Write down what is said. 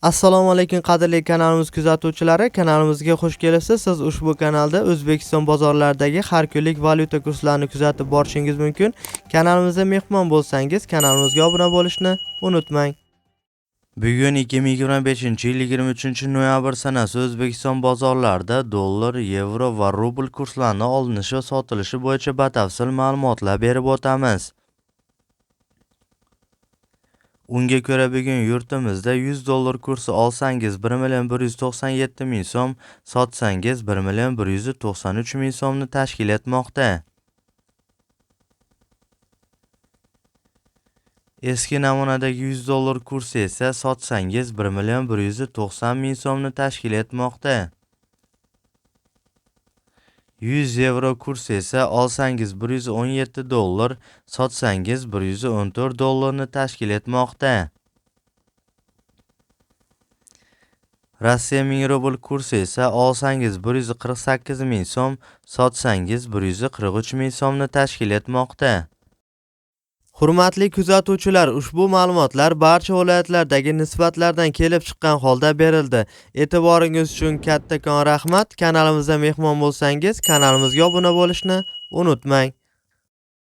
Assalomu alaykum qadrli kanalimiz kuzatuvchilari, kanalimizga xush kelibsiz. Siz ushbu kanalda O'zbekiston bozorlaridagi har kunlik valyuta kurslarini kuzatib borishingiz mumkin. Kanalimizda mehmon bo'lsangiz, kanalimizga obuna bo'lishni unutmang. Bugun 2025-yil 23-noyabr sanasi O'zbekiston bozorlarida dollar, yevro va rubl kurslarini olinishi va sotilishi bo'yicha batafsil ma'lumotlar berib o'tamiz. Unga ko'ra bugun yurtimizda 100 dollar kursi olsangiz 1 million 197 ming so'm, sotsangiz 1 million 193 ming so'mni tashkil etmoqda. Eski namunadagi 100 dollar kursi esa sotsangiz 1 million 190 ming so'mni tashkil etmoqda. 100 yevro kursi esa olsangiz 117 dollar, sotsangiz 114 dollarni tashkil etmoqda. Rossiya 1000 rubl kursi esa olsangiz 148 ming so'm, sotsangiz 143 ming so'mni tashkil etmoqda. Hurmatli kuzatuvchilar, ushbu ma'lumotlar barcha viloyatlardagi nisbatlardan kelib chiqqan holda berildi. E'tiboringiz uchun kattakon rahmat. Kanalimizda mehmon bo'lsangiz, kanalimizga obuna bo'lishni unutmang.